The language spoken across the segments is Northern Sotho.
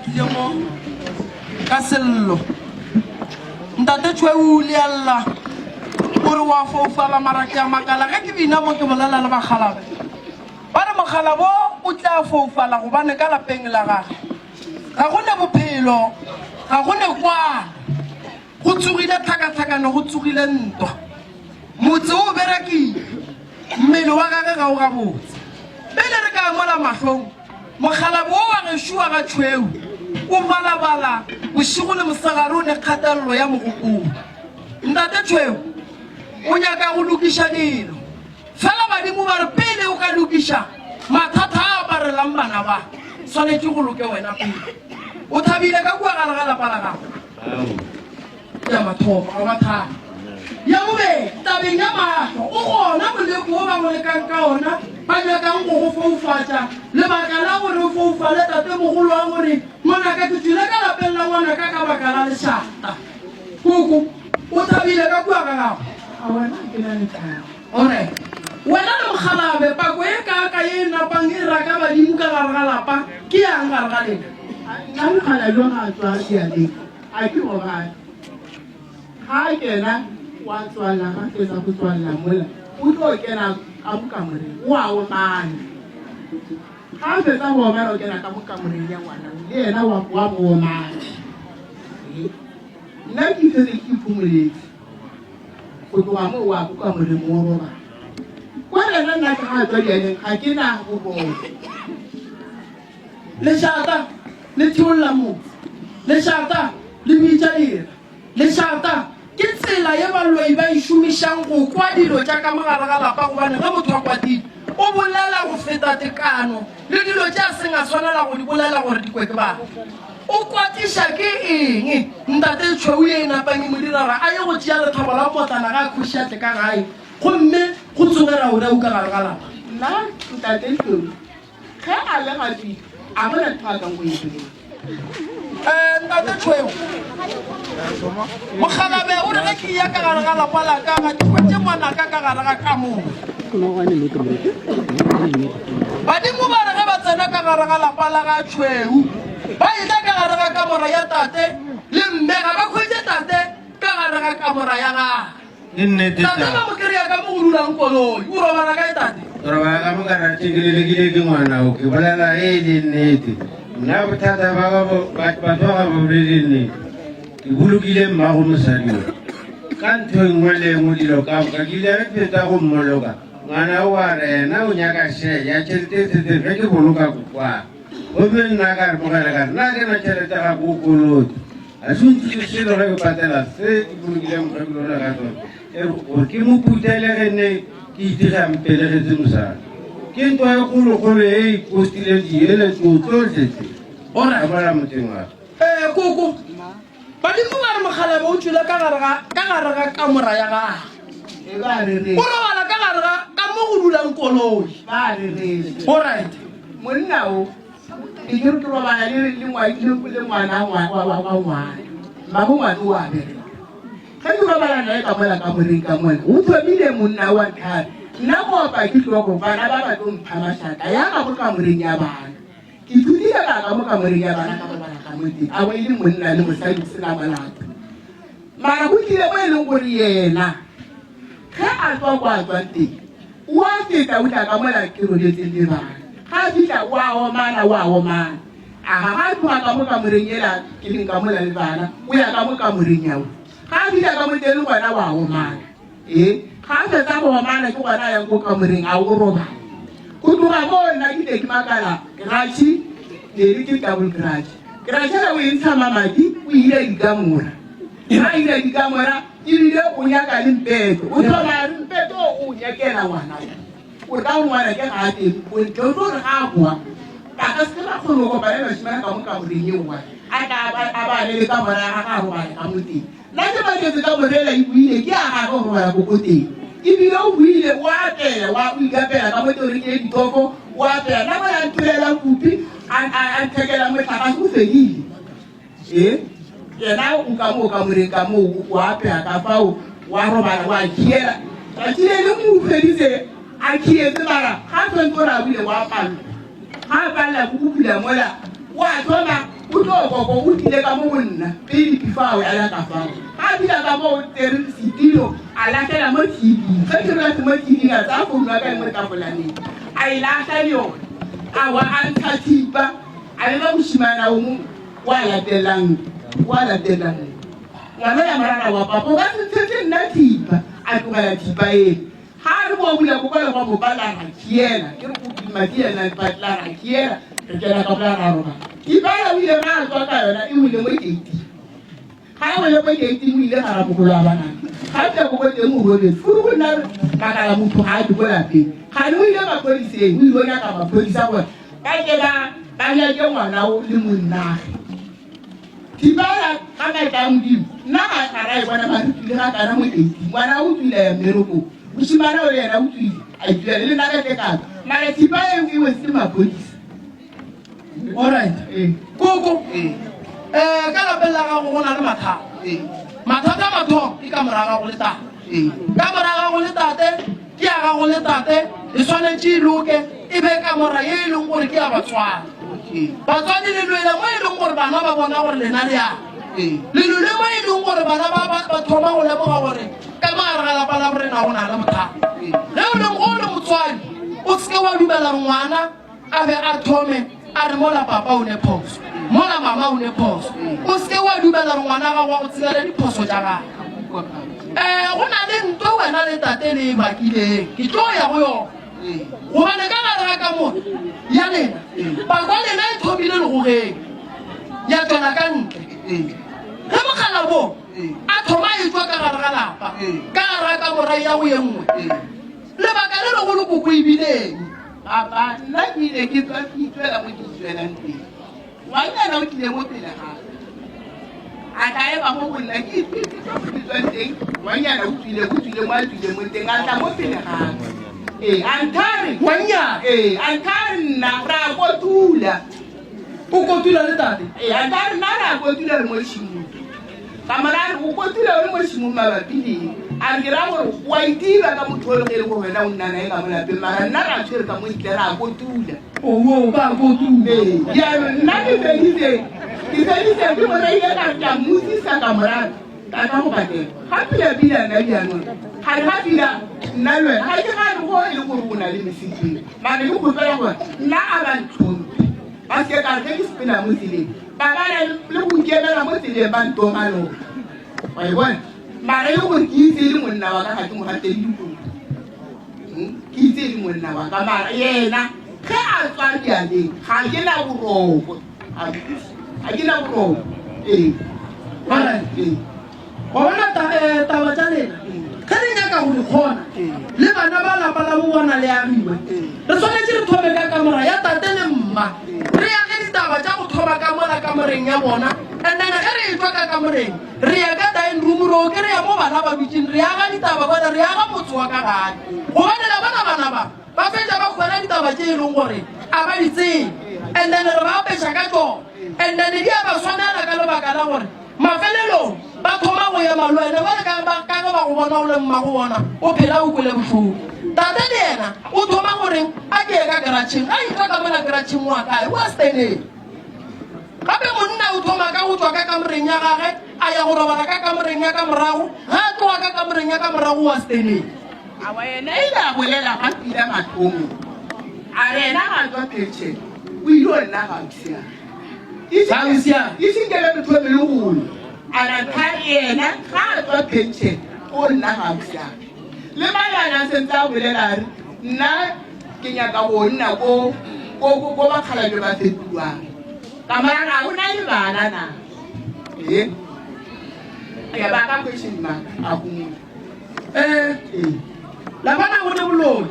tlile mo ka sello. Ntate Tšhweu o ile a lla o re wa foufala mara ke a makala ge ke bina mo ke bolela le bakgalabe. Ba re mokgalabo o tla foufala gobane ka lapeng la gage ga go ne bophelo, ga go ne kwano. Go tsogile tlhakatlhakano, go tsogile ntwa. Motse o berekile, mmele wa gage ga o gabotse. Pele re ka mola mahlong, mokgalabo wo wa gešo wa ga Tšhweu o balabala bošego le mosegare o ne kgatelelo ya mogopolo. Ntate Tšhweu o nyaka go lokiša dilo, fela badimo ba re pele o ka lokiša mathata a aparelang bana ba, swanetše go loke wena pele. O thabile ka kua gare ga lapa la gago? Ya mathomo, ga wa thaba. Ya bobedi, tabeng ya mahlo, o gona moleko wo ba go lekang ka ona, ba nyakang go go foufatša. Lebaka la gore o foufale, tatemogolo wa gore, Ngwanaka, ke tšwile ka lapeng la ngwanaka ka baka la lešata. Koko, o thabile ka kua ga gago? Aowa, nna ga ke na lethabo. Alright. Wena le mokgalabe, pako e kaaka ye e napang e raka badimo ka gare ga lapa ke yang gare ga lena? Nna mokgalabje ga a tšwa dialeng, a ke robale. Ga a kena, wa tswalla, ga fetsa go tswalla mola, o tlo kena ka mo kamoreng, o a omana. Ga a fetsa go omana, o kena ka mo kamoreng ya ngwana, le yena wa mo omana. Nna ke setse ke iphomoletse. Go tloga moo wa kuka Modimo wa robala. Kwa rena nna ke ga tswa dianeng ga ke na boroko. Lešata le theolla motse. Lešata le bitša dira. Lešata ke tsela ye baloi ba e šomišang go kwa dilo tša ka mo gare ga lapa gobane ge motho a kwatile o bolela go feta tekano le dilo tše a seng a swanela go di bolela gore di kwe ke batho. O kwatiša ke eng ntate tšhweu ye e napang e mo dira gore a ye go tšea lethabo la mmotlana ga a kgoši a tle ka gae gomme go tsoge raurau ka gare ga lapa? Nna ntate tšhweu ge a le gapile a gona ntho a kang go e bolela. Eh, ntate tšhweu mokgalabe o re ge ke ya ka gare ga lapa la ka ga ke hwetše ngwanaka ka gare ga kamore. Badimo ba re ge ba tsena ka gare ga lapa la ga Tšhweu, ba etla ka gare ga kamora ya tate le mme, ga ba hwetše tate ka gare ga kamora ya gagwe. Ke nnete Tate ba mo kry-a ka mo go dulang koloi. O robala kae tate? Ke robala ka mo karatšheng ke lelekile ke ngwana o ke bolela e le nnete. Nna bothata ba ka bo- ba- batho ba ga ba bolele nnete. Ke bolokile mmago mosadi o. Ka ntho e nngwe le e nngwe dilo ka moka ke ile ge ke fetsa go mmoloka ngwana o a re yena o nyaka share ya tšhelete e setseng ge ke boloka kokwana. Gomme nna ka re mogela ka re nna ke na tšhelete ga ko kolote. Ga se o nthuše selo ge ke patela se ke bolokile mokgekolo ola ka sona. E re gore ke mo phuthele ge ne ke itira mpelegetse mosadi. Ke ntwa e kgolokgolo e e kostileng dieletso tsohle tse. Alright. Ka mola motseng wa ka. Ee, koko. Badimo ba re mokgalabje o tšwele ka gare ga ka gare ga kamora ya gagwe. E ba O robala ka gare ga ka mo go dulang koloi. Ba rereša. Alright. Monna o ke ke re ke robala le le ngwana le ngwana wa wa wa wa ngwana. Mmago ngwana o a bereka. Ge ke robala naye ka mola kamoreng ka mola, o thomile monna wa nthata. Nna go opa ke hlogo, bana ba ba tlo mpha mašata. Ya ka mo kamoreng ya bana. Ke ithutile ka ka mo kamoreng ya bana ka robala ka mo teng, a bo e le monna le mosadi go se na molato. Mara go tlile mo e leng gore yena ge a tswa kwa a tswang teng, o a feta o tla ka mola ke robetseng le bana. Ga a fihla o a omana, o a omana. Aga ga a tloga ka mo kamoreng yela ke leng ka mola le bana, o ya ka mo kamoreng ya o. Ga a fihla ka mo teng le gona o a omana. Ee, ga a fetsa go omana ke gona a yang ko kamoreng a o robala. Go tloga moo nna ke tle ke makala garage ne le ke double garage. Garage ela o e ntsha mamati o ira dikamora. Ga a ira dikamora ebile o nyaka le mpeto. O thoma a re mpeto o o nyakela ngwana o. O re ka gore ngwana ke ga a teng o ntle o tlo re ga a boa ba ka se ke ba kgone go kopana le bašemane ka mo kamoreng e one. A tla a ba a ba le kamora ya gagwe a robale ka mo teng. Nna ke maketse ka morela e buile ke a gagwe go robala kokoteng. Ebile o buile o apela wa o ikapela ka mo teng o rekile ditofo o apela nna mola a ntulela kopi a a nthekela motlakase o fedile. Ee yena o ka moo kamoreng ka moo o apea ka fao wa robala wa khiela. Tsatsi le lengwe o feditse a khietse mara ga tshwanetse gore a bule wa palelwa. Ga a palela ke go bula mola. Wa thoma o tlo koko o tlile ka mo go nna pele before a ya ka fao. Ga a fihla ka mo o tsere setilo a lahlela mo TV. Ge ke re mo TV a tsaya founu ya ka e mo tafolaneng a e lahla le yona. A wa a ntsha thipa a leba mošimana o mongwe wa latelang wa latelang ngwana ya morara wa papa o ka se ntshetse nna thipa a tlogela thipa ele. Ga a re bo bula ko kwale gwa mopa la ra khiela ke re go dima ke yena but la ra khiela re kena ka mola ra robala Ibala o ile ga a tswa ka yona e wele mo gate ga e wele mo gate o ile ga ra mogolo wa banana ga fika ko ko teng o robetse furu go nna makala motho ga a di ko lapeng gane o ile maphodiseng o ile o nyaka maphodisa gore ba ke ba ba nyake ngwana o le monnage Thibela ka maatla a Modimo. Nna ga ga ra e bona mare tswile ga kana mo 18. Ngwana o tswile ya mmerekong. Moshimana o le yena o tswile. A itswela le nna ka tle ka tswa. Mara thipa e e wetse mapodisa. Alright. Ee. Koko. Ee. Eh ka lapeng la gago go na le mathata. Ee. Mathata a mathomo ke ka mora gago le tate. Ee. Ka mora gago le tate ke ya gago le tate e swanetše e loke e be kamora ye e leng gore ke ya batswadi. Batswadi le lwele mo e leng gore bana ba bona gore lena le yang. Le lwele mo e leng gore bana ba ba thoma go lemoga gore ka mo gare ga lapa la borena go na le bothata. Ge o leng go le motswadi o seke wa dumela gore ngwana a be a thome a re mola papa o ne phoso, mola mama o ne phoso. O seke wa dumela gore ngwana gago a go tsenele diphoso tša gagwe. Um go na le nto wena le tate le e bakileng, ke tlo ya go yona. Gobane ka gare ga kamore ya lena, pakwa lena e thomile legogeng, ya tšwela ka ntle. Ge mogala wo a thoma a etšwa ka gare ga lapa, ka gare ga kamora ya go ye nngwe, lebaka le legolo koko e bile eng? Papa, nna ke ile ke tswa ke itswela mo ke itswelang teng. Ngwanyana o tlile mo pele ga ka. A tla ema mo go nna ke ke tswa mo ke tswang teng. Ngwanyana o tswile o tswile mo a tswile mo teng a tla mo pele ga ka. Ee, a nthare. Ngwanyana. Ee, a nthare nna ra kotula. O kotula le tate? Ee, a nthare nna ra kotula re mo tšhimong. Ka mo ra re o kotula o le mo tšhimong mabapi le eng? A re ke ra gore o a itiba ka motho o le ge e le gore wena o nna nae ka mo lapeng mara nna ra tshwere ka mo ntle ra kotula. Owo, ba kotula. Ee, jaanong nna ke feditse ke feditse ke mo reile ka re ke a mmotsisa ka mo ra ka tla go patela. Ga pila pila nna jaanong ga re ga pila nna le wena ga ke gane go e le gore o na le mesepele mare ke kgopela gore nna a ba ntlhomphe ba seke ka re ge ke sepela mo tseleng ba ba na le go nkemela mo tseleng ba ntoma lona wa e bona mara e le gore ke itse e le monna wa ka ga ke mo ratele dikobo ke itse e le monna wa ka mara yena ge a tswa dialeng ga ke na boroko ga ke na boroko ee ee Wa bona eh, taba tša lena ge le nyaka go di kgona le bana ba lapa la bo bona le agiwe re swanetše re thome ka kamora ya tate le mma re age ditaba tša go thoma ka mola kamoreng ya bona and then ge re etšwa ka kamoreng re ya ka dining room ro ke re ya mo bana ba dutšeng re aga ditaba bona re aga motse wa ka gae gobane la bona bana ba ba fetša ba kgona ditaba tše e leng gore a ba di tsebe and then re ba apeša ka tšona and then di a ba swanela ka lebaka la gore Mafelelong, ba thoma go ema le wena bjale ka ba, ka ge ba go bona o le mmago bona, o phela o kwele bohloko. Tate le yena o thoma go reng, A ke ye ka keratšheng. A etšwa ka mola keratšheng wa kae? Wa steneng. Gape monna o thoma ka go tšwa ka kamoreng ya gage a ya go robala ka kamoreng ya ka morago. Ge a tloga ka kamoreng ya ka morago wa steneng. Awa yena ile a bolela ga pila mathomong a re yena ga a tswa phetšheng o ile o nna gausiana. Iseng ke be motho e legolo a ra tha yena ga a tswa pension o nna gausiana le malana a sentse a bolela a re nna ke nyaka go nna ko ko bakgalabje ba fetolwang ka mara ga o na le bana na ee ya ba ka question mark a gomola um la bona go ne boloi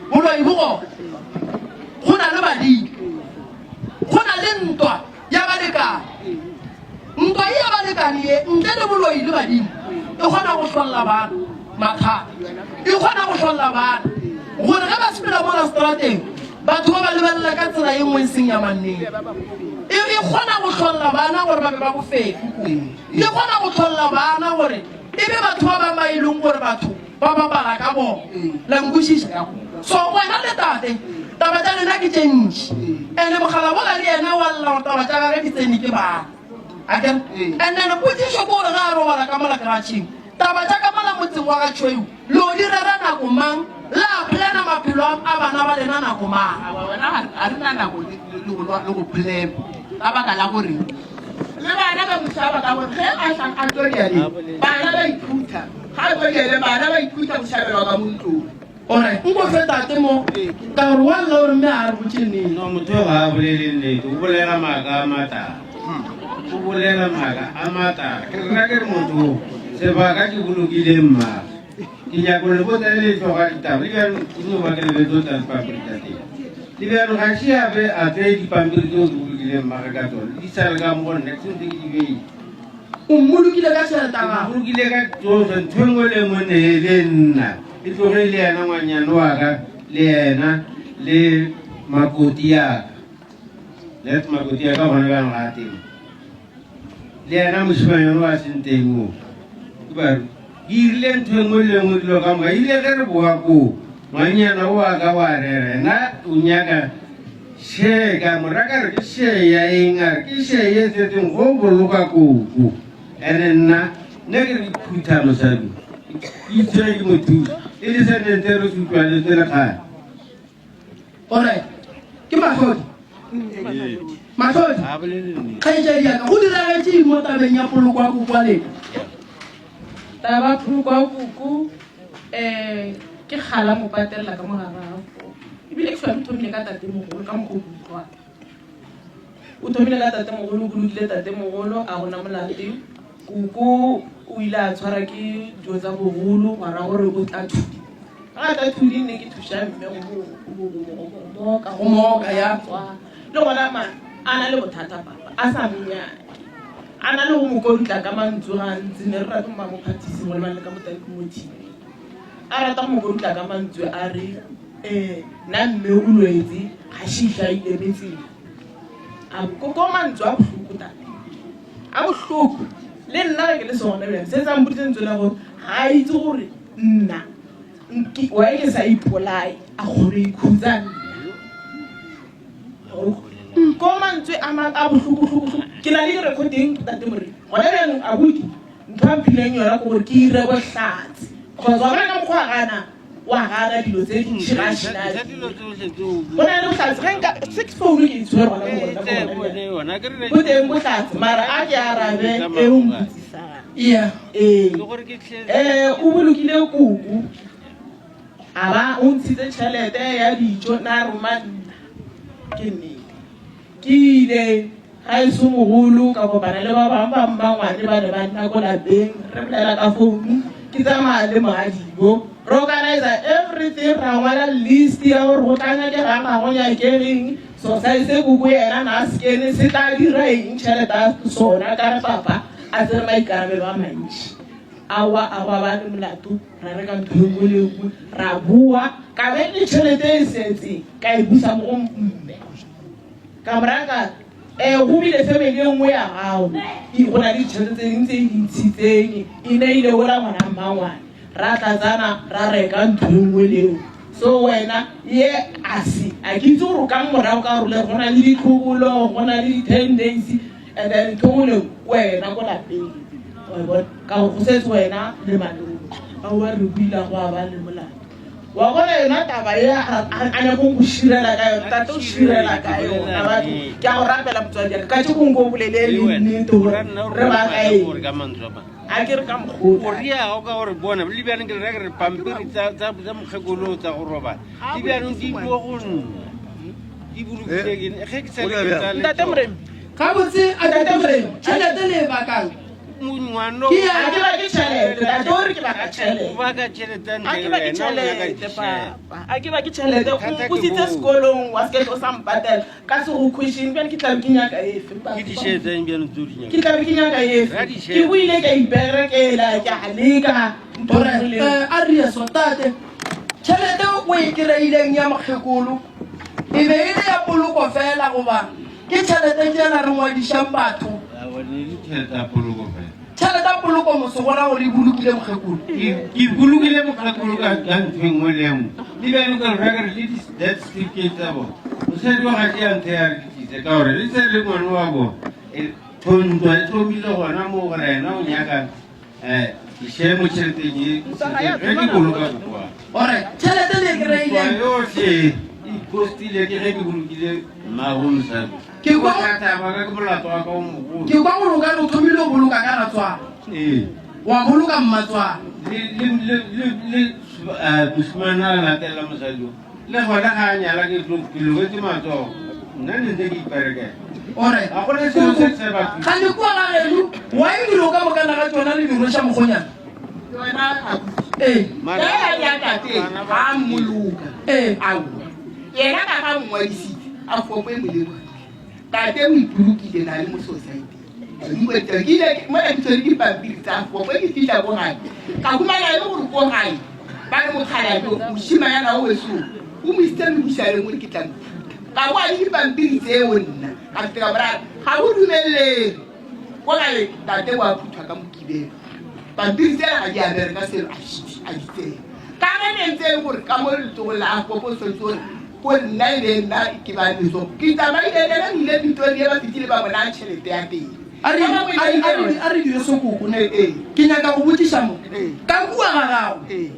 boloi bo gona go na le badimo go na le ntwa ya balekane ntwa e ya balekane ye ntle le boloi le badimo e kgona go hlolla bana mathata e kgona go hlolla bana gore ge ba sepela mola strateng batho ba ba lebelela ka tsela e nngwe e seng ya manneng e e kgona go hlolla bana gore ba be ba bofefu e kgona go hlolla bana gore e be batho ba bangwe ba e leng gore batho ba bapala ka bona. La nkwešiša? So wena le tate, taba tša lena ke tše ntši. Ene mogala bola le yena wa lla gore taba tša gage di tsene ke bana. Akere? And then potšišo ke gore ge a robala ka mola keratšheng, taba tša ka mola motseng wa ga Tšhweu lo di rera nako mang? La plana maphelo a bana ba lena nako mang? Aowa wena ga re na nako le go plana ka baka la gore le bana ba mošaba ka gore ge a tla a tlo dialeng bana ba iphutha ga a tlo dialeng bana ba iphutha go šabelwa ka mo ntlong. Ore nko fe tate mo ka gore wa lla gore mme a re botše nnete. No motho yo ga a bolele nnete, o bolela maaka a matala. O bolela maaka a matala. Ke rera ke re motho o sebaka ke bolokile mmagwe. Ke nyako le botsa le letloga ditaba le bjalo ke no ba ke lebetse o tla dipampiri tsa teng. Le bjalo ga še a be a tseye dipampiri tseo ke bolokileng mmagwe ka tsone di sale ka mo go nna ke sentse ke di beile. O mmolokile ka tšhelete ya gago. Bolokile ka tsohle ntho e nngwe le e nngwe ne e le nna. E tloge le yena ngwanyane wa ka le yena le makoti ya ka. Let makoti ya ka gona bjang ga a teng. Le yena mošimanyane wa seng teng o. Ke ba re ke irile ntho e nngwe le e nngwe dilo ka moka. Ile ge re boa koo ngwanyana o wa ka wa rera yena o nyaka She ka mo ra ka re ke she ya eng a re ke she ye setseng go boloka koko ene nna ne ke re phutha mosadi ke itshwere ke mo thusa e le sentence re se utlwaletse le kgale. Alright. Ke Mahlodi. Mahlodi. Kgaetšedi ya ka, go diragetše eng mo tabeng ya poloko ya koko wa lena? Taba ya poloko ya koko um ke kgala mo patelela ka mogarafo ebile ke swane thomile ka tatemogolo ka mokgwa o ke utlwang o thomile ka tatemogolo o bolokile tatemogolo a gona molato koko o ile a tshwara ke dilo tsa bogolo gwa ra gore o tla thudi ga a tla thudi nne ke thuša mme go mooka ya le gona ma a na le bothata papa a sa monyake a na le go mo kodutla ka mantswe gantsi ne re rate mo maphathisi go lebane le ka motaki mo tv a rata go mo kodutla ka mantswe a re um nna mme o lwetse ga šiša ile metseng a koko mantswe a bohloko tate a bohloko le nna ge ke le sone bjale se sa mpoditse ntswe la gore ga a itse gore nna wa ke sa ipolae a kgone ikhutsa nna ko mantswe a a bohloko-hloko ke na le di-recording tate more gona bjanong abuti ntho a mphileng yona ke gore ke ire bohlatse cause wa bona ka mokgwa wa gana wa gana dilo tse dintši ga šina go na le bohlatse ge nka se ke founu ke itshwere gona bo teng bohlatse mara a ke arabe e o mpotsisang Yeah. ee um o bolokile kuku a ba o ntshitse tšhelete ya dijo na roma nna ke nnete ke ile ga eso mogolo ka kopana le ba bangwe ba mmangwane ba ne ba nna ko lapeng re bolela ka founu ke tsamaya le moadibo re organizer everything ra ngwala list ya gore go tla nyakegang ga go nyakegeng so se koko yena na sekene se tla dira eng tšhelete ya sona ka re papa a tsere maikarabelo a mantši awa a gwa ba le molato ra reka ntho e nngwe le nngwe ra boa ka be le tšhelete e setseng ka e busa mo go mme ka moraka um go bile family e nngwe ya gago go na le ditšhelete tse dingwe tse di ntshitseng e ne ile ola ngwana mmangwane ra tlatsana ra reka ntho e nngwe le nngwe so wena ye a se a ke itse gore ka morago ka gore go na le ditlhobolo go na le di-tendency and then ntho nngwe le wena ko lapeng ka gore go setse wena le malome aowa re buila go a ba le molato wa bona yona taba e a nyakong go širela ka yona tate o širela ka yona batho ke a go rapela motswadi yaka ka tšekong ko bolele le nnete gore re ba ka eng a ke re ka mokgwa o riago ka gore bona le bjaneng ke re re pampiri tsa mokgekolo tsa go robala le bjanong di mo go nna di bolokile ge ke sa ntate moremi gabotse a tate moremi tšhelete le e bakang ngwano Ke ya- a ke bake tšhelete tate o re ke baka tšhelete o baka tšhelete a ke bake tšhelete papa a ke bake tšhelete o Bothata ke mpusitse boo. sekolong wa se ke o sa mpatela ka se go question bjale ke tlabe ke nyaka efe ke dišhelete bjalo tse o di ke tlabe ke nyaka efe Ra dišhelete. ke boile ka iperekela ke a leka ntho Gore, e nngwe le e nngwe. eh, a rieso tate tšhelete o e kry-ileng ya mokgekolo e be e le ya poloko fela goba ke tšhelete tšela re ngwadišang batho nyaka. Tšhelete ya poloko fela. Tšhelete ya poloko. poloko mose gona gore e bolokile mokgekolo. Ke bolokile mokgekolo ka ka ntho e nngwe le e nngwe. Le bjalo ka re re le di-death certificate tsa bona. Mosadi wa ga tšea ntho ya re di tlise ka gore le se le ngwane wa bona. E, Ntwa e thomile gona mo gore yena o nyaka um ke share mo tšheleteng e ge ke boloka kokoa. Alright, tšhelete le e Ntwa kry-ileng yohle e ikostile ke ge ke bolokile mmago mosadi. Ke kwa- Bothata ba ka ke molato wa ka o mogolo. ke kwa gore o ka re o thomile o boloka ka ratswalo Ee. wa boloka mmatswalo Le le le le le eh, mosimane a latela mosadi o. Le gona ga a nyala ke tlo ke lobetse matsogo. Nna ne ntse ke iperekela. Alright. Ga gona selo se se batho. Gane kua ga geno wa e dilo ka mokana ga tšona le di rweša mokgonyana Yona abuti. ee Fela ya tate ga a mmoloka. ee Aowa. Yena ka ga mongwadisitse a fopo e molebogile. Tate o ipolokile na le mo society. Ke ile mola ke tshwere dipampiri tsa fopo ke fihla ko gae. Ka humana e le gore ko gae ba re mokgalabje mošimanyana o weso o mo isitse mebušaleng o re ke tla mo phutha. Ka boa le dipampiri tseo nna ka feta ka morare ga go dumelelege. Ko gae tate wa phuthwa ka Mokibelo. Pampiri tsela ga di a bereka selo a šitše a di tsena. Ka ge ne ntse e le gore ka mo letsogong la fopo o tshwanetse gore ko nna e be nna ke ba letsogo. Ke tsamaile le ena re ile Pretoria ba fihlile ba mo naya tšhelete ya teng. A re, a re, a re, a re dire sokoko ne. Ee. Ke nyaka go botšiša mo. Ee. Ka kua ga gago. Ee.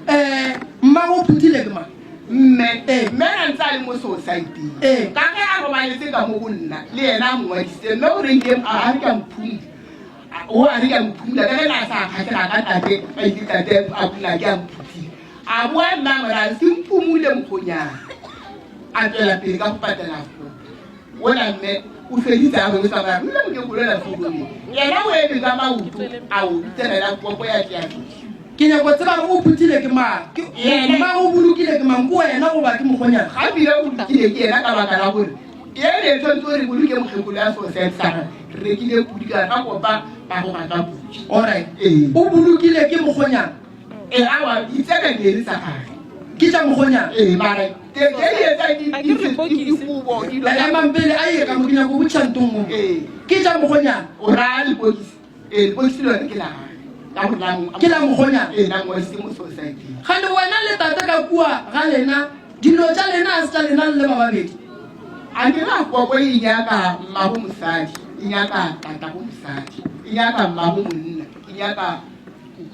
Eh, mmago o phuthile ke mang? Mme, Ee. mme a ntse a le mo society-ing. Ee. Ka ge a robaletse ka mo go nna, le yena a mo ngwadisitse. Mme o reile a re ke a mo phumula. O a re ke a mo phumula ka ge na sa kgatlhega ka tate, a itse tate a phumula ke a mo phuthile. A boa nna a mo raya, se mphumule mokgonyana. A tswela pele ka go patela fo. Ona mme o feditse a bone sa mara, o ile mokekolo la founong. Yena o eme ka maoto a o bitselela popo ya tle ya fihla. Ke nyako tseba gore o phuthile ke mang. Ke Yena. mmago o bolokile ke mang? Ke wena goba ke mokgonyana? Ga bile o bolokile ke yena ka baka la gore ene e tshwanetse gore boloke mokgekolo ya society sa gagwe. Re rekile pudi ka ra kopa ba go rata pudi. Alright. Ee. O bolokile ke mokgonyana. Ee, aowa, ditsebe ne e le tsa gagwe. Ke tša mokgonyana. Ee, mara tse tse di etsang di- A ke re di- bokisi. dikobo, dilo tsa- Emang pele a ye ka mo ke nyako botšiša ntho nngwe. Ee. Ke tša mokgonyana. O raya lepokisi. Ee, lepokisi lone ke la gagwe. Ka gore la mo- Ke la mokgonyana. Ee, la ngwadisitse mo society-ing. Gane wena le tate ka kua ga lena, dilo tša lena a se tša lena le le ba babedi. A ke ra koko e nyaka mmago mosadi, e nyaka tatago mosadi, e nyaka mmago monna, e nyaka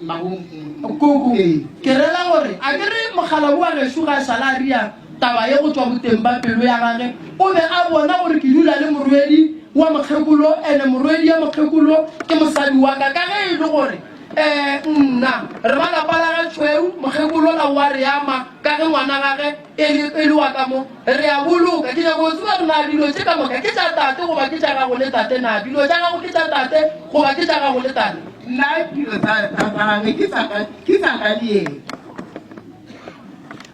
mmago monna. Koko, Ee. ke rela gore a ke re mogala wa gešo ga a šala a ria taba ye go tšwa boteng ba pelo ya gage, o be a bona gore ke dula le morwedi wa mokgekolo, ene morwedi ya mokgekolo ke mosadi wa ka, ka ge e le gore um nna re ba lapa la ga Tšhweu, mokgekolo la wa re ama ka ge ngwana gage e le e le wa ka mo. Re a boloka. Ke nyaka go tseba gore na dilo tše ka moka ke tša tate goba ke tša gago le tate. Na dilo tša gago ke tša tate goba ke tša gago le tate? Nna dilo tsa tsa tsa gagwe ke tsa ka ke tsa ka le yena.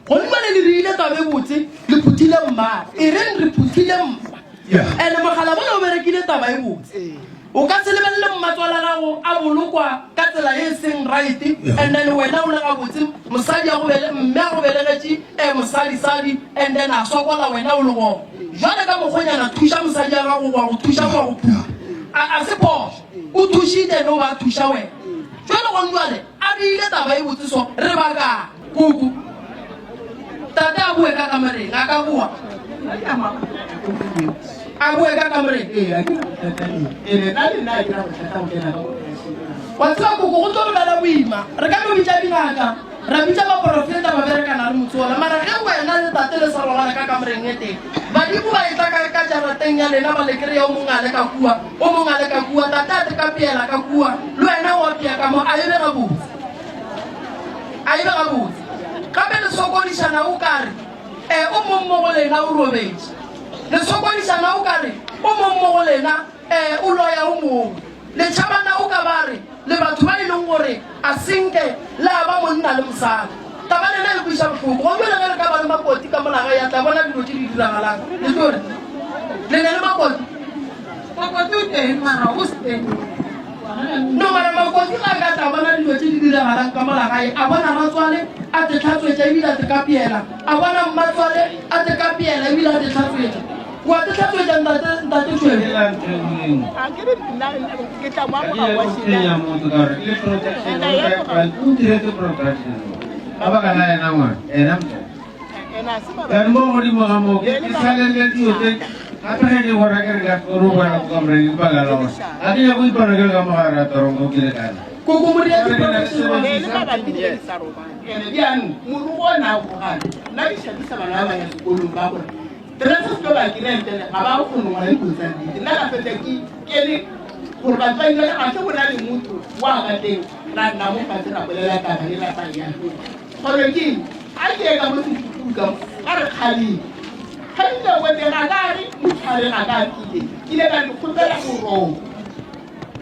Godimo le le rile taba e botse, le phuthile mma. E reng re phuthile mma. Ene mogala bona o berekile taba e botse. O ka se lebelele mmatswala gago a bolokwa ka tsela ye e seng right and then wena o le gabotse mosadi a go bele mme a go belegetše eh mosadi sadi and then a sokola wena o le gona. Jwale ka mokgonyana thuša mosadi ya gago wa go thuša wa go phutha. A a se phošo. O thušitše no ba thuša wena. Jwale gong jwale a beile taba e botse so re baka kuku. Tate a boe ka kamoreng a ka boa. A boe ka kamoreng. Wa tseba koko go tlo re bela boima. Re ka no bitša dingaka, ra bitša baporofeta ba berekana le motsola. Mara ge wena le tate le sa robala ka kamoreng e tee, badimo ba etla ka ka jarateng ya lena ba le kry-a o mongwe a le ka kua, o mongwe a le ka kua, tate a te ka piela ka kua, le wena wa pia ka mo, a e be gabotse. A e be gabotse. Gape le sokodišana o ka re e o mong mo go lena o robetše. Le sokodišana o ka re o mong mo go lena e o loya o mongwe. Le tšhabana o ka ba re le batho ba e leng gore a senke la ba monna le mosadi. Taba lena e kweša bohloko. Gomme le ge re ka ba le makoti ka mola gae, a tla bona dilo tše di diragalang. Le tlo re le ne le makoti. Makoti o teng mara o se teng. No mara makoti ga a ka tla bona dilo tše di diragalang ka mola gae, a bona ratswale a te tlhatswetša ebile a te kapeela, a bona mmatswale a te kapeela ebile a te tlhatswetša. Wa te hlatswetša ntate ntate Tšhweu. Ke la ntho e nngwe. A ke re nna ke tla mo Ga ke amoga nyake wa go tshwenya motho ka gore ke le protection o ntiretse protection. Ka baka la ena ngwana, ena motho. Jaanong mo godimo ga moo ke salele dilo tse gape ge ke bona ke re ka kgone go boela ko kamoreng ke baka la gore ga ke nyake go ipona ke le ka mo gare ga toronko ke le kana. Koko Modiadi protection ene bjaanong morugo o ne a gogane nna ke šapisa bana ba ba ya sekolong ba gore terese se tlo ba kirentele ga ba kgone go ngwala dilo tsa nnete nna ka fetsa ke kene gore batswadi ba ga se go na le motho wa ka teng ra nna mo fatshe ra bolela taba e lapa ya gore ke eng a ke ye ka mo sefufung ka mo ka re kgalile kgalile ko teng ga ka re motshware ga ka pile ke ile ka di kgopela moroko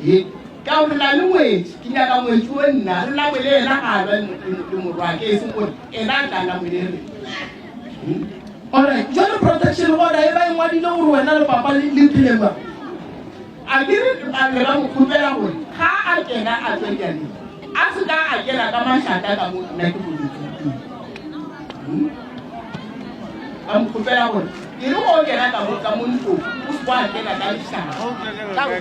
e ka gore na le ngwetsi ke nyaka ngwetsi o nna re namole ena ga a lwa le morwake e seng gore ena a tla namole re. Alright, jwale protection order e ba e ngwadile gore wena le papa le le phele jwang? A ke re ba ne ba mo kgopela gore ga a kena a tswe dialeng a se ka a kena ka mašata ka mo nna ke boletseng teng. Ba mo kgopela gore e re o kena ka mo ka mo ntlong o se wa kena ka lešata.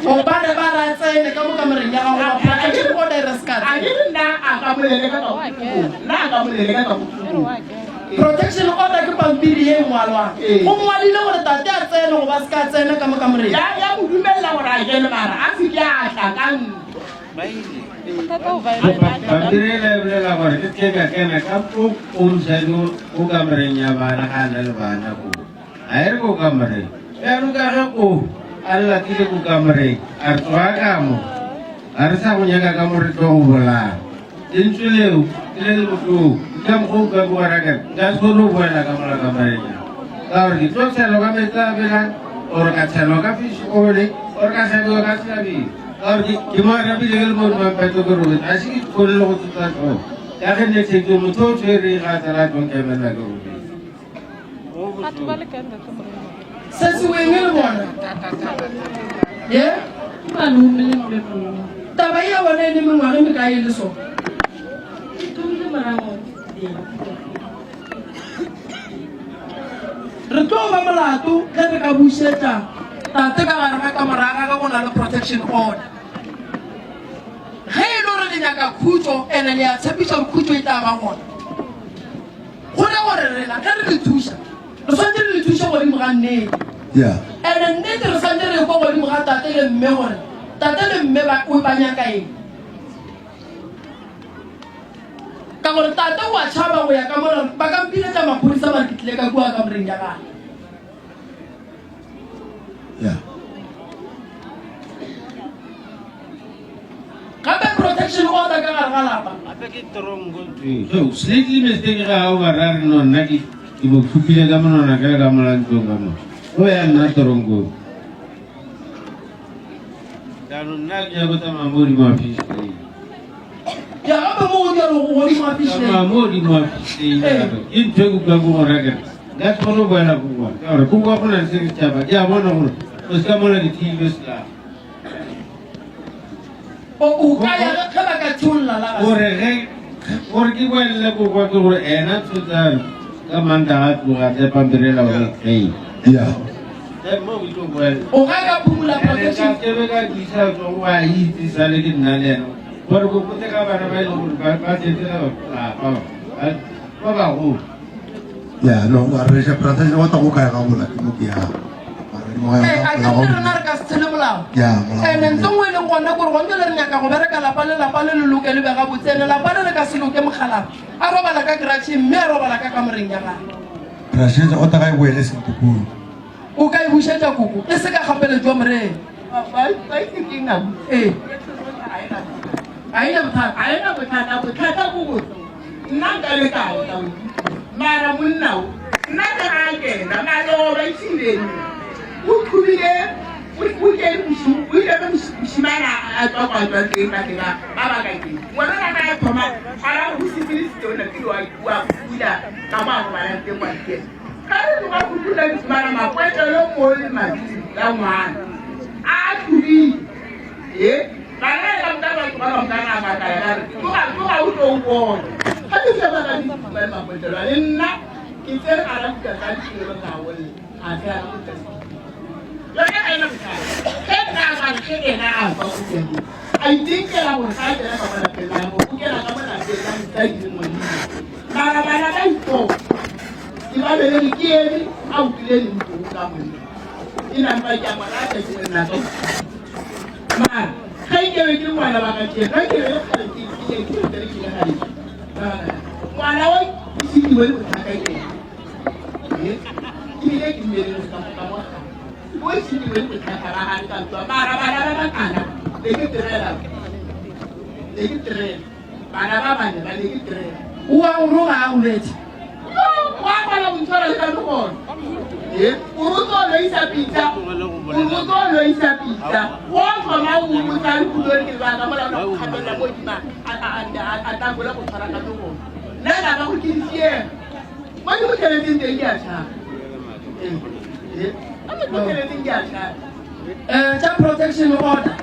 Gobane ba re a tsene ka mo kamoreng ya gago goba protection order e re se ka A ke tsena. re nna a ka mo leleka ka bohlokong, nna a ka mo leleka ka bohlokong. Protection order ke pampiri ye e ngwalwang. Go ngwadile gore tate a tsene goba a se ka a tsena ka mo kamoreng. Ya, ya mo dumelela gore a kene mara a se ke a tla ka ntlo. Pampiri ela e bolela gore ke se ke ka kena ka ko ko mosadi ko kamoreng ya bana ga a na le bana koo. A e re ko kamoreng. Bjalo ka ge o a latile ko kamoreng, a re tloga ka mo. Ga re sa go nyaka ka mo re tlo go bolaya. Lentswe leo ke le le bohloko. Ke ka mokgwa o ka ke wa raka nka se kgone go boela ka mola kamoreng ya ka gore ke tlo tshelwa ka meetse a belang or ka tshelwa ka fish oil or ka hlabiwa ka sehlabelo ka gore ke mo arabile ke le mo mampetso ke robetse a se ke kgone le go tsotsa tlhogo ka ge ne tshetse motho o tshwere ga a tsala a tlo nkemela ke robetse. Se se weng le bona. Ye? Malome le mme mongwe. Taba e ya bona e le mengwaga e mekae e le so? Ke thomile morago Re tlo ba molato ge re ka bušetša tate ka gare ga kamora ya gagwe go na le protection order. Ge e le gore le nyaka khutšo ene le a tshepiša gore khutšo e tla ba gona. Go ra gore rena ge re le thuša, re swanetše re le thuše godimo ga nnete. Yeah. Ene nnete re swanetše re ekwe godimo ga tate le mme gore tate le mme ba, o ba nyaka eng. Ka gore tate o a tšhaba go ya ka mola ba ka mpiletša maphodisa ba re ke tlile ka kua kamoreng ya gagwe. Yeah. Gape protection order ka gare ga lapa. Gape ke tronko ntho e. So, slightly mistake ga o ba ra re no nna ke ke mo khupile ka monwana ka ka mola ntlong ka mo. O ya nna tronko. Jaanong nna ke nyaka go tsamaya mo godimo ga fish lane. Ya gape mo go bjalo go godimo ga fish lane. Tsamaya mo godimo ga fish lane gape. Ke ntho e ke utlwang ke go reka. Nka se kgone go boela ko kwa. Ka gore ko kwa go na le se ke setšhaba. Ke a bona gore o se ka mola ke theilwe selapa. O o ka ya ge ba ka theolla la ga. Gore ge gore ke boelele ko kwa ke gore ena tshotsang ka Mantaga a tloga a tle pampiri ela gore ei. Yeah. Then mo ke tlo boela. O ga ka phumula Ene ka protection. ke be ka disa tso wa itse sale ke nna le ena. Gore ko kote ka bana ba e leng gore ba ba tletse ka lapa ba ba bagolo. Yeah, no, wa re še protection wa go kae ga bola ke mo ke ya. Ee, a ke re rena re ka se tshele molao. Ene ntho nngwe e leng gona kore gone jale re nyaka go bereka lapa le lapa le le loke le be gabotse ene lapa le le ka se loke mokgalabo a robala ka keratšheng mme a robala ka kamoreng ya gagwe. Protection o ta ga e boele sentukung. O ka e bušetša koko e se ka kgapeletšwa moreng. Ba itse ke eng abuti? Ee. Ga e na bothata. Ga e na bothata, bothata bo gore nna nka be ka otla o mara monna o nna ke ga a kena maloba e tšhile nna o thubile o kene bošego o ile ge mošimane a tswa kwa tswa teng ba ba ba ba ka teng ngwana na ga a thoma a ra go sepele setona pele wa wa pula ka mo a robalang teng wa dikena ga re tloga go dula ke fumana makwetelo mo le madi ya ngwana a thubile e bana ba ka batho ba bangwe ka nama ka ya re tloga tloga o tlo o bona ga ke se ba ka di fumane makwetelo le nna ke tsere a ra buka tsa ditirelo ka olle a tsaya go tsa. Ge ena a kwa go bjalo, a itenkela gore ga a kena ka mo lapeng la gagwe, o kena ka mo lapeng la mosadi le ngwanina. Mara bana ba ipona ke ba belege ke eme a utlwile lentlo ka monna. Ke nampa ke a mo rata ke monna ka Mara ge nke be ke le ngwana wa ka tšea, ge ke be le kgale ke ke ke ke ke le gae. Ngwana wa ke se le bothata ke ena. Ebile ke dumeleng ka mo ka mo gae. O šitiwe le bothata ba gare ka kua mara bana ba bakana ne ke tirela ne ke tirela bana ba bane ba ne ke tirela O a o roga a o bethe. Wa kgona go ntshwara le ka megolo e o rotse o loisa pitsa o rotse o loisa pitsa o thoma o botsa le kulori ke lebaka mola o go kgapela mo dima a takola go tshwara ka megolo nna la ba go ke disiega mo ke go tšheletseng teng ke a tšhaba um tša protection order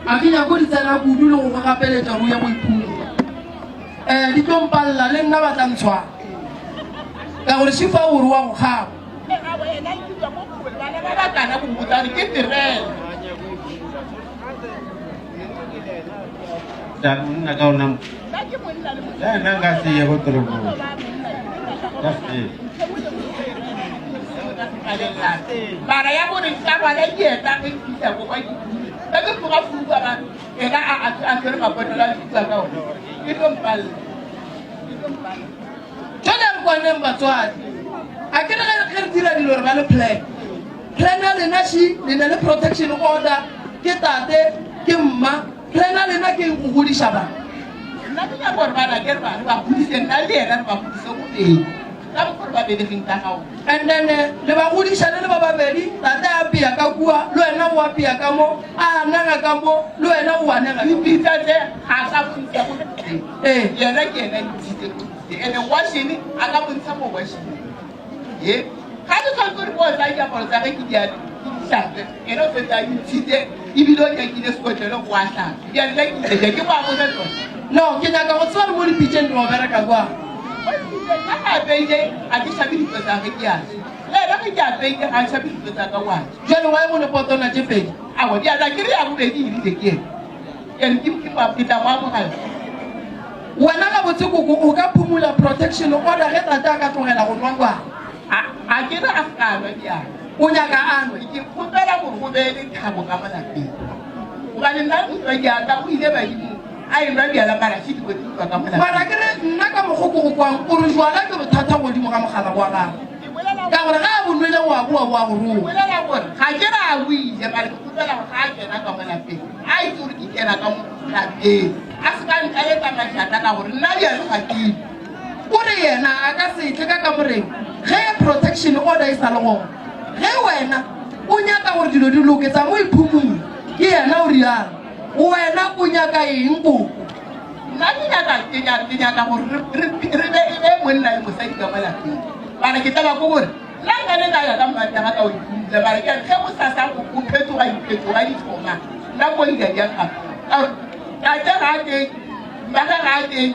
a ke nyako di tsena kudu le go go gapeletša go ye go iphumula um di tlo mpalela le nna ba tla ntshwara ka gore šifa o re wa go kgaba Nna ka ona nna nka se ye go toropong ka se Mara ya gore ka rwala dieta ge ke fihla ko kwa ke ka ke tloga fuka ba ena a a a tshwere mapotelo a fihla ka ona ke tlo mpalela ke tlo mpalela jale re kwaneng batswadi a ke re ge re dira dilo re ba le plan plan ya lena ši le ne le protection order ke tate ke mma plan ya lena ke go godiša bana nna ke nyaka gore bana ke re ba re ba godise nna le yena re ba godise go pedi ka mokgwa re ba belegeng ka gago and then le ba godiša le le ba babedi tate a apea ka kua le wena o apea ka mo a anega ka mo le wena o anega ka mo. Dipitsa tse ga ka bontsha go Ee. yena ke yena ntshitse ko ene washene a ka bontsha mo washene ye ga ke tshwanetse gore bo tsa diaparo tsa ge ke di ke di hlatswe ene o setse a di ntshitse ebile o nyakile sekotlelo go a hlatswe bjale nna ke ile ke go a botsa tsone no ke nyaka go tseba le mo dipitšeng di go bereka kwa nna ga apeile ga ke hlape dintlo tsa ge ke a le ena ge ke apeile ga a hlape dintlo tsa ka wa jale wa go ne potona tše pedi awa diatla ke re ya bobedi ebile ke ene ene ke ke tla mo amogela wena gabotse koko o ka phumula protection order ge tate a ka tlogela go nwa kwa a ke re a ska nwa diatla o nyaka a nwe ke kgopela gore go be le thabo ka mo lapeng gobane nna nwa diatla o ile badimo a e nwa bjala mara še dilo di utlwa ka mo lapeng mara ke re nna ka mokgo ko go kwang o re jwala ke bothata godimo ga mogala wa gago ka gore ga a bo nwele o a boa o a go roga bolela gore ga ke re a boile mara ke kgopela gore ga a kena ka mo lapeng a itse gore ke kena ka mo lapeng a se ka nkaletsa mašata ka gore nna bjalo ga ke o re yena a ka se tle ka kamoreng ge protection order e sa le gona ge wena o nyaka gore dilo di loke tsa mo iphumula ke yena o rialo wena o nyaka eng koko nna ke nyaka ke nyaka ke nyaka gore re re be e be monna le mosadi ka mo lapeng mara ke taba ko gore nna nka ne ka ya ka mmatega ka o iphumula mara ke re ge go sasa go phetoga diphetoga di thoma nna ko ila jang gape ka gore tate ga a teng mmage ga a teng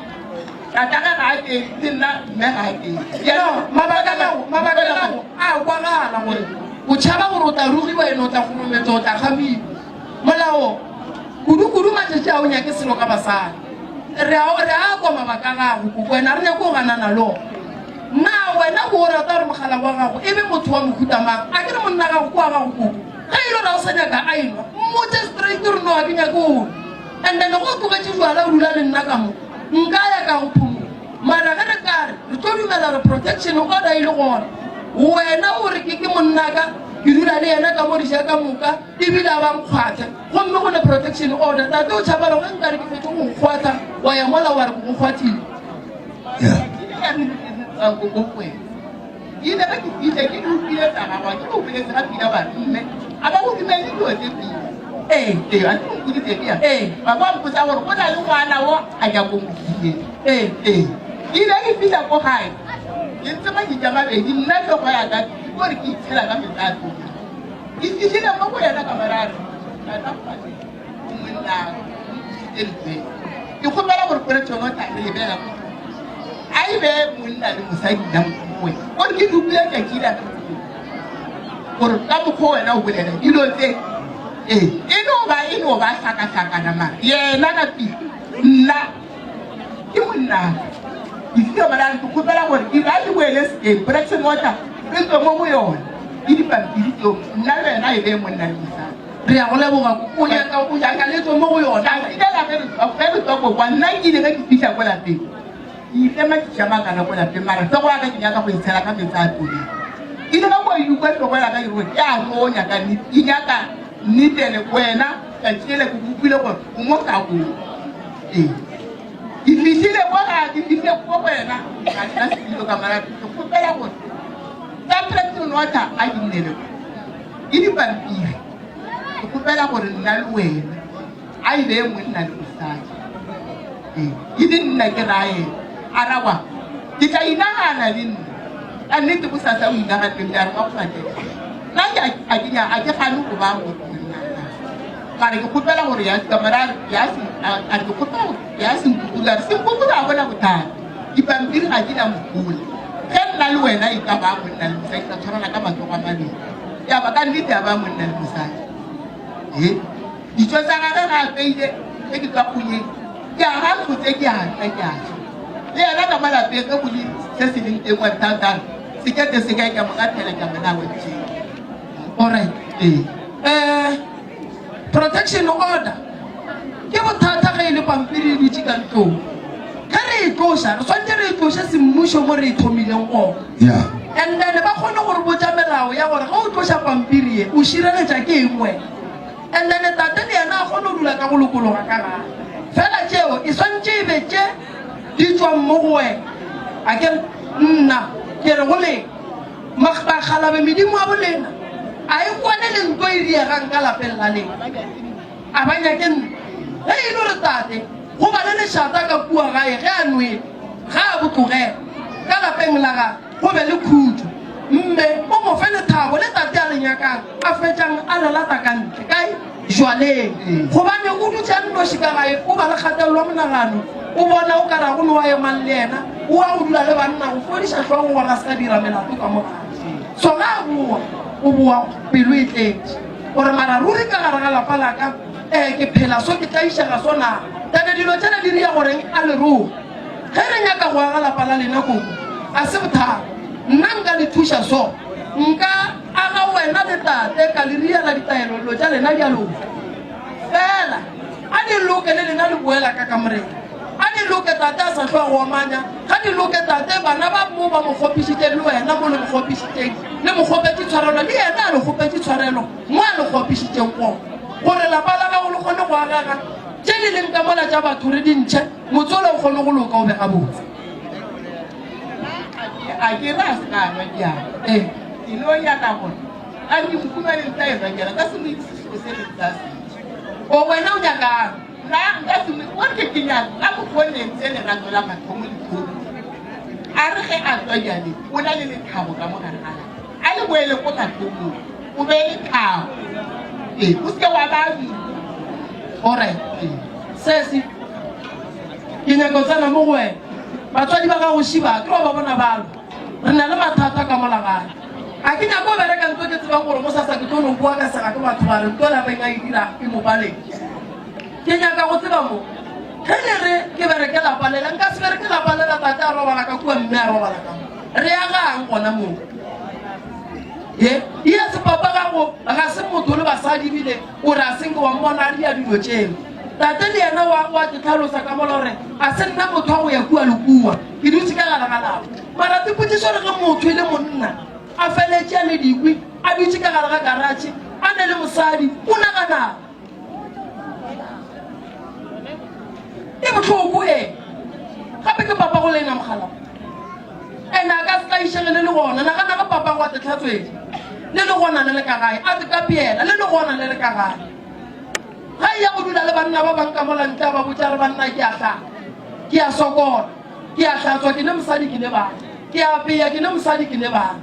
tatage ga a teng le nna mme ga a teng no mabaka ao mabaka ao a kwagala gore o tšhaba gore o tla rogiwa ene o tla kgorometsa o tla gamiwa molao kudu-kudu matšatši a o nyake selo ka basadi re a re a kwa mabaka a gago koko wena re nyake go ganana le ona na wena ko o rata gore mogala wa gago e be motho wa mohuta mang a ke re monna gago ko wa gago koko ge e le gore a o sa nyaka a enwa mmotse straight gore no ga ke nyake o and then go tlogetše jwala o dula le nna ka mo nka ya ka go phomola mara ge re ka re re tlo dumela re protection order e le gona wena o re ke ke monnaka ke dula le yena ka mo diša ka moka ebile a ba nkgwatha gomme go ne protection order tate o tšhabala ge nkare ke fetse go nkgwatha wa ya mola wa re ke go kgwathile ke ile ge ke fitlha ke di utlwile tsa gagwa ke di upeletse ga pina ba mme a ba go dumele dilo tse pina ee ee a ke nkoditse ke ya Ee. ba ba mpotsa gore go na le ngwana o a nyako mokile ee ee ke ile ke fitlha ko gae ke ntse makitša mabedi nna tlhogo ya ka ke kore ke itshela ka metsa a tloga ke fitlhile mo go yena ka marare tata kgwate o monna o ntlisitse ke kgopela gore kore tsone o tla re lebelela ko a e be monna le mosadi nna mongwe gore ke dupile tšatši la gore ka mokgwa wena o bolela dilo tse ee e no ba e no. no ba hlakahlakana mara yena ka pele nna ke monna ke file bona ke kgopela gore ke ba di boele sekeng production water re tswe mo go yone ke dipampiri tseo nna le wena e be monna le mosadi. Re ya go leboga koko o nyaka o nyaka le tswe mo go yona. Tšatši lela ge re tswa ge re tswa ko kwa nna nkile ge ke fihla ko lapeng ke ile matšatši a makana ko lapeng mara hlogo ya ka ke nyaka go e tshela ka meetse a toleng ke ile ka kwa ikwa hlogo ya ka e re ke a tonya ka nnete ke nyaka nnete ene wena tšatši lele ke utlwile gore o mo kakong ee ke fihlile ko ga ke fihlile ko wena ka nna setilo ka mara ke kgopela gore ka practice water a ke nnele ke dipampiri ke kgopela gore nna le wena a e beye monna le mosadi ee ke le nna ke raye a rawa ke tla inagana le nna ka nnete bosasa o inaganne mme a re wa go fatela nna a ke a ke gane go ba monna mara ke kgopela gore ya kamara ya se a ke kgopela gore ya se nkukula re se nkukula a bona bothata dipampiri ga di na mohola ge nna le wena e ka ba monna le mosadi ka tshwarana ka matsogo a mabedi ya ba ka nnete ya ba monna le mosadi e dijo tsa gage ga apeile ge ke tswa kgonyeng ke a ga tshotse ke a tla ke a ja le yena ka mo lapeng ge go le se se leng teng wa thatang sekete se kae ka mo ka phela ka mona wa tšeo Alright. ee Eh, protection order ke bothata ge e le pampiri e dutše ka ntlong. Ge re e tloša, re swanetše re e tloše semmušo mo re e thomileng gona. Yeah. And then ba kgone go re botša melao ya gore ge o tloša pampiri ye o šireletša ke eng wena. And then tate le yena a kgone go dula ka go lokologa ka gae. Fela tšeo e swantše e be tše di tšwang mo go wena. A ke re nna ke re go lena bakgalabe medimo ya bolena a e kwane le nto e diegang ka lapeng la lena. A ba nyake nna. Ge e le gore tate go ba le lešata ka kua gae ge a nwele, ga a bo tlogela. Ka lapeng la gagwe go be le khutšo. Mme o mo fe lethabo le tate a le nyakang, a fetšang a le lata ka ntle. Kae? Jwaleng. Gobane o dutše a nnoši ka gae, o ba le kgatelelo ya monagano, o bona o ka re ga go no wa emang le yena, o wa go dula le banna go fodiša hlogo gore a se ka dira melato ka mo gae. So ge a boa, o boa pelo e tletše. O re, Mara ruri ka gare ga lapa la ka, ee, ke phela so, ke tlaišega so na? Tate, dilo tšela di ria goreng a le roga? Ge re nyaka go aga lapa la lena koko, a se bothata. Nna nka le thuša so. Nka aga wena le tate, ka le riela ditaelo, dilo tša lena di a loka. Fela a di loke le lena le boela ka kamoreng. A di loke tate a sa hlwa go omanya. Ga di loke tate, bana ba mo ba mo kgopišitšeng le wena mo le mo kgopišitšeng, le mo kgopetše tshwarelo, le yena a le kgopetše tshwarelo mo a le kgopišitšeng gona, gore lapa la gago le kgone go agega. Tše di leng ka mola tša batho re di ntšhe, motse ola o kgone go loka o be gabotse. A ke re a se ka a nwa bjala. Ee. Ke no nyaka gore a ke nkhumane ntse a enwa bjala, ka se mo itse selo se re tla se ja. O wena o nyakang? Nna nka se mo o re ke nyaka ka mokgwa o ne ntse lerato la mathomo le thomile. A re ge a tswa bjaleng o na le lethabo ka mo gare ga lapa. A le boele ko mathomong o be lethabo. Ee, o se ke wa ba bima. Alright. Sesi, ke nyaka go tsena mo go wena. Batswadi ba gago šiba, ke wa ba bona ba lwa. Re na le mathata ka mola gae. A ke nyake go bereka ntho ke tsebang gore gosasa ke tlo no boa ka sega ke batho ba re ntho la reng a e dira e mo paletše. Ke nyaka go tseba mo ge le re ke bereke lapa lela, nka se bereke lapa lela tate a robala ka kua mme a robala ka mo. Re agang gona moo? Ye, yes, papa gago ga se motho le basadi ebile o re a senke wa mmona a ria dilo tšeo. Tate le yena wa wa ke tlhalosa ka mola gore a se nna motho wa go ya kua le kua, ke dutše ka gare ga lapa. Mara tepotšišo re ge motho e le monna a feletše a le dikwi a dutše ka gare ga karatšhe a ne le mosadi o naganang? E bohloko e. Gape ke papa go lena mogala. Ene a ka se tlaišege le le gona. Nagana ge papa go a te tlhatswetša le le gona le le ka gae, a te kapeela le le gona le le ka gae. Ga e ya go dula le banna ba bang ka mola ntle a ba botša re banna ke a hlapa, ke a sokola, ke a hlatswa ke ne mosadi ke ne bana, ke a apeya ke ne mosadi ke ne bana.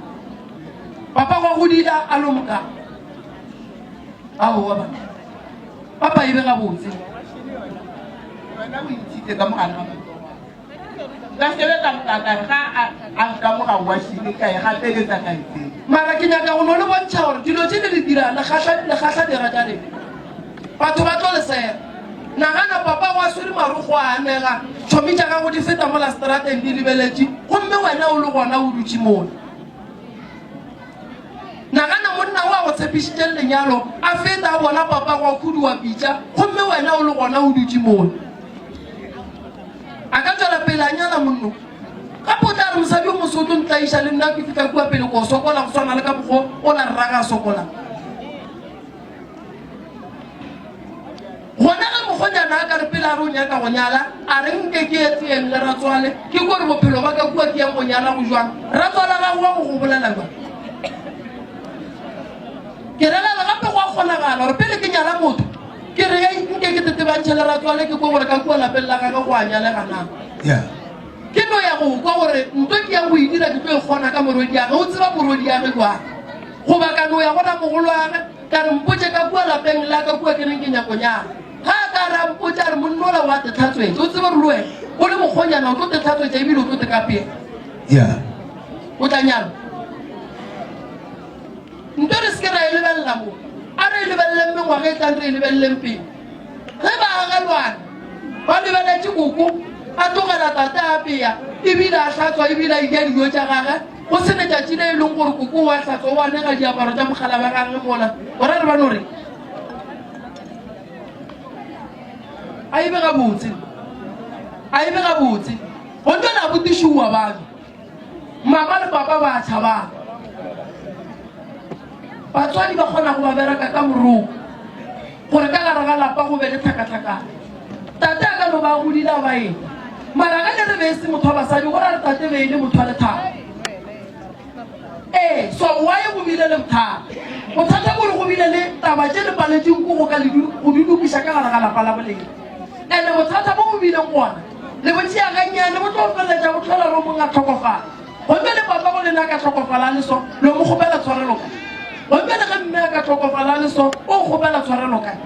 Papa gwa go dila a lo moka. Aowa bana. Papa e be gabotse. Wena o intshitse ka mogare ga matsogo a ka. Nka sebe ka ka ka re ga a a nkamoga washene ka e gapeletsa ka e tsenya. Mara ke nyaka go no le bontšha gore dilo tše le di dirang le kgahla le kgahla dira tša lena. Batho ba tlo le. bobosela. Nagana papago a swere marokgo a anega, tšhomi tša gago di feta mola seterateng di lebeletše, gomme wena o le gona o dutše mola. Nagana monna o a go tshepišitšeng lenyalo a feta a bona papago a khuduwa pitša, gomme wena o le gona o dutše mola. A ka tšwela pele a nyala monno. Gape o tla re mosadi yo moso o tlo ntlaiša le nna ke fihla kua pele ko sokola go swana le ka mokgo o la rraga a sokola. Gona ge mokgonyana a ka re pele a re o nyaka go nyala, a re nke ke ye teyeng le ratswale, ke ko re bophelo ba ka kua ke yang go nyala go jwang, ratswala gago wa go go bolela jwang? Ke relela gape go a kgonagala gore pele ke nyala motho, ke re hei nke ke tetebantšhe le ratswale ke kwe gore ka kua lapeng la gagwe go a nyalega na. Yeah. Ke no ya go kwa gore nto ke yang go e dira ke tlo e kgona ka morwediage, o tseba morwediage jwang? Goba ka no ya go ramogolwage ka re mpotše ka kua lapeng la ka kua ke reng ke nyako nyala. Ga a ka re a mpotše a re monna ola wa tetlhatswetša, o tsebe gore le wena o le mokgonyana o tlo tetlhatswetša ebile o tlo tekapela. Yeah. O tla nyala. Nto re se ke ra e lebelela mo. A re e lebeleleng mengwaga e tlang re e lebeleleng pele. Ge ba agelwana ba lebeletše koko a tlogela tate a apea ebile a hlatswa ebile a eja dijo tša gage go se letšatši le e leng gore koko o a hlatswa o anega diaparo tša mogala ba gage mola gona re ba no re a ebe gabotse a ebe gabotse gomme la botišoa batho mama le papa ba tšhabang batswadi ba kgona go ba bereka ka moroko gore ka gare ga lapa go be le tlhakatlhakano tate a ka no ba godile a ba eng mara ge le re be e se motho wa basadi go ra re tate be e le motho wa lethabo ee so why go bile le bothata bothata kore go bile le taba tše le paletšeng ko go ka go di lokiša ka gare ga lapa la boleng and-e bothata bo bo bileng gona le bo tšea gannyane bo tlo feleletša bo tlhola ro mong a tlhokofala gomme le papa go lena a ka tlhokofala a le so lo mo kgopela tshwarelo kae gomme le ge mme a ka tlhokofala a le so o kgopela tshwarelo kae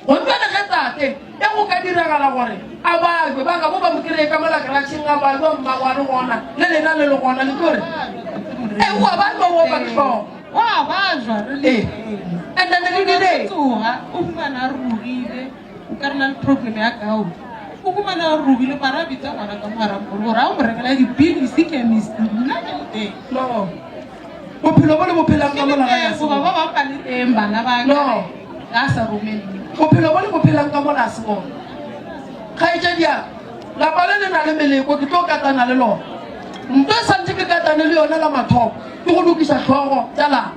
gomme le ge tate e go ka diragala gore a bajwe ba ka bo ba mo kry-e ka mola karatšheng a bajwa mmago a le gona le lena le le gona le tlo re e oa bajwa o opa ke hlogo wa bajwa re le and then le dire tsoga o fumana a rurugile o ka re na le problem ya kao o fumana a rurugile mara a bitsa ngwana ka mogara mogolo gore a o mo rekela dipilisi chemist nna ke le teng no bophelo bo le bo phelang ka mola ga goba ba bangwe ba le teng bana ba no a sa romelwe bophelo bo le bo phelang ka mola se bona kgaetšedia lapa le le na le meleko ke tlo katana le lona nto e santse ke katane le yona la mathomo ke go lokiša tlhogo tša lapa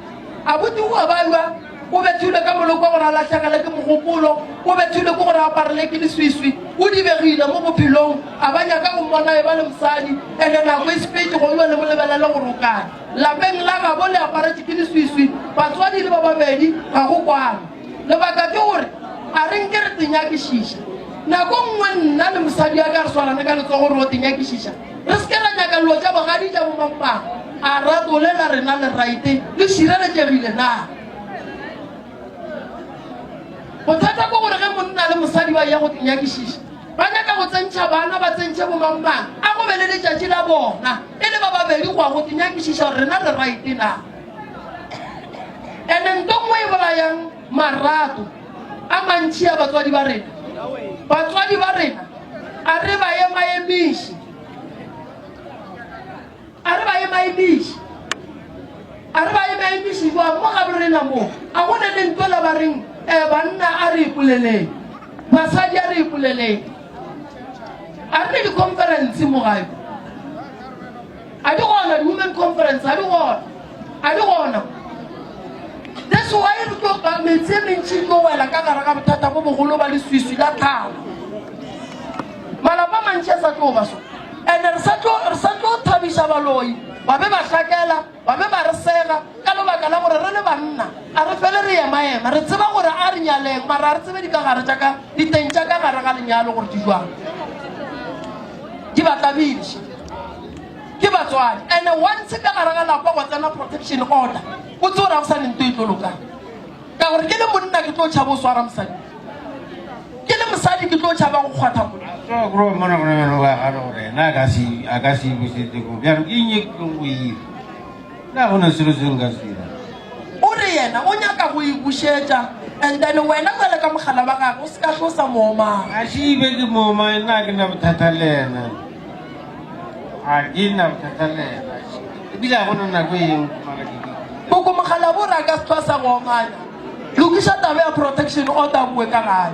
a botse oa ba jwa o bethilwe ka moloko gore a latlhegele ke mogopolo o bethilwe ke gore a aparele ke leswiswi o dibegile mo bophelong a ba nyaka go mmona e ba le mosadi ene nako e sepetse go iwa le mo lebelele gore o kae lapeng la gabo le aparetše ke leswiswi batswadi le ba babedi ga go kwane lebaka ke gore a re nke re tenyakišiša nako nngwe nna le mosadi ya ka re swarane ka letsogo gore o tenyakišiša re se ke ra nyaka dilo tša bogadi tša bomangmang a ratole la rena le raite le šireletšegile na bothata ke gore ge monna le mosadi ba ya go tenyakišiša ba nyaka go tsentšha bana ba tsentšhe bomangmang a go be le letšatši la bona e le ba babedi go ya go tenyakišiša gore rena re raite na ene nto nngwe e bolayang marato a mantšhi a batswadi ba rena batswadi ba rena a re ba emaemiše a re ba emaemiše a re ba emaemiše jwang mo ga borena mo a go ne le ntwe la ba reng um banna a re ipoleleng basadi a re ipoleleng a re ne di-conference mo gae a di gona di-women conference a di gona a di gona that's why re tlo ba metse e mentši e tlo wela ka gare ga bothata bo bogolo ba leswiswi la tlhago malapa a mantši a sa tlo ba so and re sa tlo thabiša baloi ba be ba hlakela ba be ba re sega ka lebaka la gore re le banna a re fele re emaema re tseba gore a re nyaleng mara a re tsebe dikagare tša ka diteng tša ka gare ga lenyalo gore di jwang di ba tlabiše ke batswadi and once ka gare ga lapa wa tsena protection order o tse gore ga go sa nento e tlo lokang ka gore ke le monna ke tlo tšhaba o swara mosadi ke le mosadi ke tlo tšhaba go kgwatha monna Kro mona gona bjalo ba gana gore yena a ka se a ka se busetse ko bjalo ke eng e ke tlong go ira nna go na selo se nka se dira o re yena o nyaka go e bušetša. And then wena bjale ka mogala wa gagwe o se ka tlo sa moomang. A se be ke mooma, nna ga ke na bothata le yena. Ga ke na bothata le yena. Ebile ga gona nako e nngwe mara ke ke. Koko mogala bo re a ka se tlo sa go omanya. Lokiša taba ya protection order boe ka gae.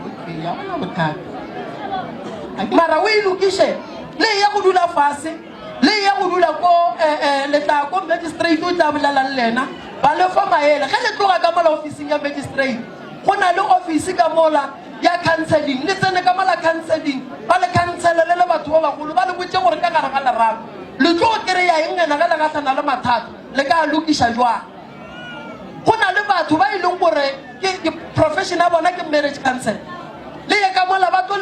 Okay, ga gona bothata. Mara o e lokiše le ya go dula fase le ya go dula ko eh, eh, le tla ko magistrate o tla bolela le lena ba le fa maele ge le tloga ka mola ofising ya magistrate go na le ofisi ka mola ya counseling le tsene ka mola counseling ba le counsele le le batho ba bagolo ba le botse gore ka gare ga lerato le tlo kry-a eng ena ge le gahlana le mathata le ka lokiša jwang go na le batho ba e leng gore ke profession ya bona ke marriage counsel le ye ka mola ba tlo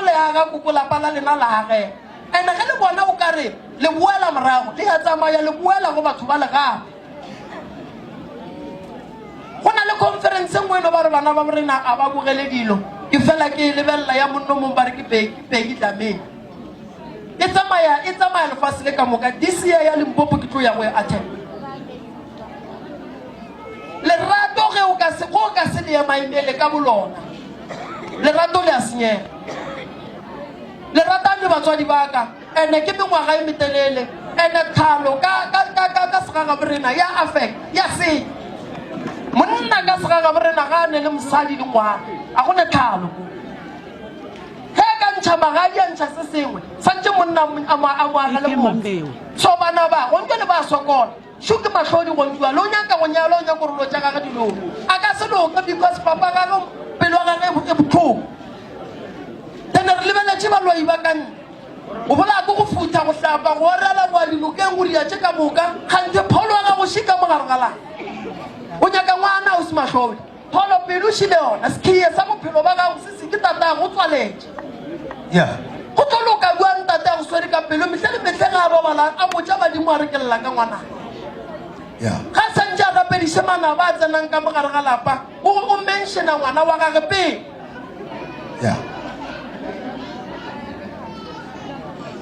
le aga koko lapa la lena la agela and-e ge le bona o kare le boela morago le ya tsamaya le boela go batho ba le gape go na le conference nngwe eno ba re bana ba borena a ba bogele dilo ke fela ke e lebelela ya monno mong ba re ke peki tlameng e tsamaya e tsamaya lefase le ka moka this year ya limpopo ke tlo ya go e attend lerato ge o ka se go ka se le emaemele ka bolona lerato le a senyega le ratang le batswadi ba ka ene ke mengwaga e metelele ene tlhalo ka ka ka ka ka segagaborena ya affect ya senya monna ka segagaborena ga a ne le mosadi le ngwana a go ne tlhalo ge a ka ntšha magadi a ntšha se sengwe santse monna a mo a mo agele motse so bana ba gontse le ba sokola šo ke mahlodi gontšua le o nyaka go nyala o nyaka gore lo tša gage di loke a ka se loke because papa gage pelo ya gage e botlhoko then re lebeletše baloi ba ka nne o bolaya ke go futha go hlapa go orela go a dinokeng go dia tše ka moka gante pholo ya gago še ka mogare ga lapa o nyaka ngwana o se mahlodi pholo pelo šile yona sekhiye sa bophelo ba gago se se ke tatago o tswaletše Yeah. go tlo loka bjang tate a go swere ka pelo mehle le mehle ga a robala a botša badimo a re ke lla ka ngwana Yeah. ga santse a rapediše manaba a tsenang ka mogare ga lapa o o mentiona ngwana wa gage pele Yeah.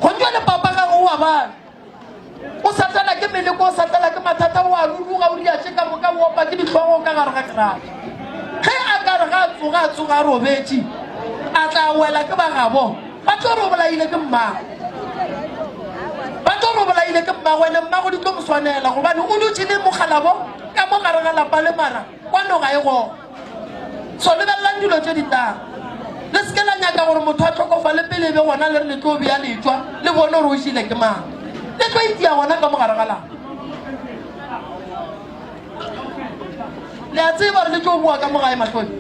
go njwa le papa gage o a bana o sa tlala ke meleko o sa tlala ke mathata o a ruruga o diatše ka moka o opa ke ditlhogo ka gare ga kerata ge a ka re ga a tsoga a tsoga a robetše a tla wela ke bagabo ba tlo re o bolaile ke mmago ba tlo re o bolaile ke mmago ene mmago di tlo mo swanela gobane o dutše le mogalabo ka mo gare ga lapa le mara kwano ga e gona So lebelelang dilo tše di tlago. Le se ke la nyaka gore motho a hlokofale pele e be gona le re le tlo bea letšwa le bone gore o šile ke mang. Le tlo itia gona ka mogare ga lapa. Le a tseba gore le tlo boa ka mo gae mahlodi.